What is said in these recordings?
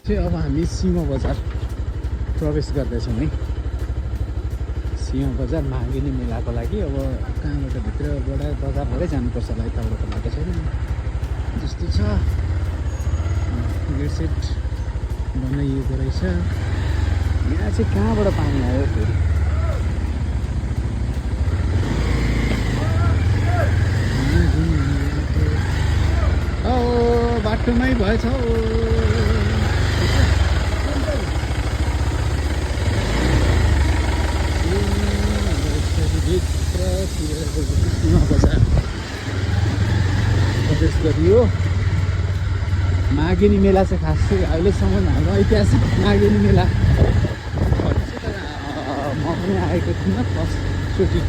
चाहिँ अब हामी सिंह बजार प्रवेश गर्दैछौँ है। सिंह बजार मागिनी मेलाको लागि अब कहाँबाट भित्रबाट बजारबाटै जानुपर्छ होला, यताबाट त बाटो छैन जस्तो छ। गेट सेट बनाइएको रहेछ। यहाँ चाहिँ कहाँबाट पानी आयो फेरि? बाटोमै भएछ बजार प्रवेश गरियो। मागिनी मेला चाहिँ खास चाहिँ अहिलेसम्म हाम्रो ऐतिहासिक मागिनी मेला म पनि आएको थिइनँ। फर्स्टचोटि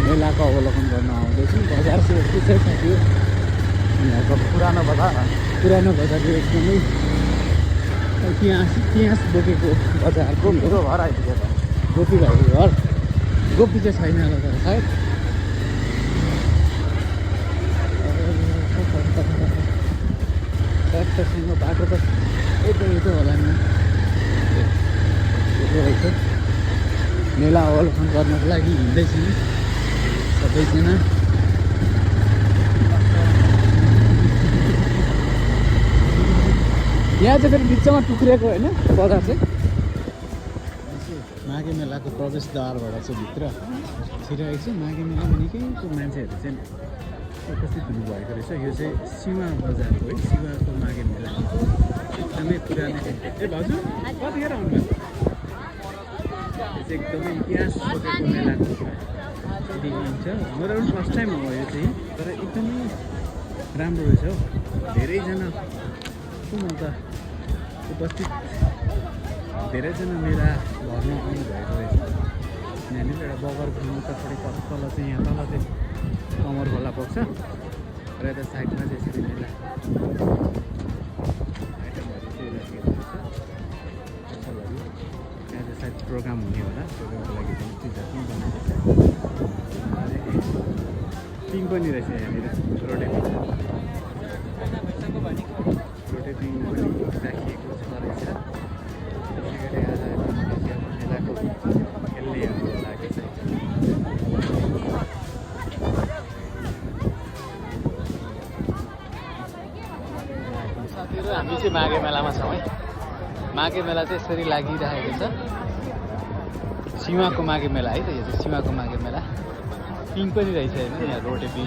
मेलाको अवलोकन गर्न आउँदैछु। बजार चाहिँ यस्तो चाहिँ थियो, यहाँको पुरानो बजार यो एकदमै इतिहास बोकेको बजार। गोपीको घर आइपुग्यो। गोपी भाइको घर। गोपी चाहिँ छैन होला तर सायद। ट्र्याक्टरसँग बाटो त यतो होला नि। रहेछ मेला अवलोकन गर्नको लागि हिँड्दैछु नि सबैजना। यहाँ चाहिँ फेरि बिचमा टुक्रिएको होइन बजार चाहिँ। माघे मेलाको प्रवेशद्वारबाट चाहिँ भित्र छिरेको छ। माघे मेलामा निकैको मान्छेहरू चाहिँ उपस्थित हुनुभएको रहेछ। यो चाहिँ सिमा बजारको है, सिमाको माघे मेला एकदमै पुरानो। ए भाउजू कतिखेर आउनुभयो? यो चाहिँ एकदमै इतिहास बोकेको मेलाको देखिन्छ। मेरो पनि फर्स्ट टाइम हो यो चाहिँ, तर एकदमै राम्रो रहेछ हौ। धेरैजना म त उपस्थित धेरैजना मेला भर्न आउनुभएको रहेछ। यहाँनिर एउटा बगर घुम्नु त थोरै तल चाहिँ यहाँ तल चाहिँ कमर खोला पुग्छ र यता साइडमा चाहिँ यसरी मेला आइटमहरू चाहिँ राखिएको छ। पसलहरू त्यहाँ चाहिँ सायद प्रोग्राम हुने होला। प्रोग्रामको लागि चाहिँ चिजहरू पनि बनाएको छ। पिङ पनि रहेछ यहाँनिर रोटे पिङ पनि राखिएको छ रहेछ। त्यसै गरी आज मेलाको खेल्नेहरूको लागि चाहिँ साथीहरू हामी चाहिँ माघे मेलामा छौँ है। माघे मेला चाहिँ यसरी लागिरहेको छ। सिमाको माघे मेला है त यो चाहिँ सिमाको माघे मेला। पिङ पनि रहेछ होइन यहाँ रोटे पिङ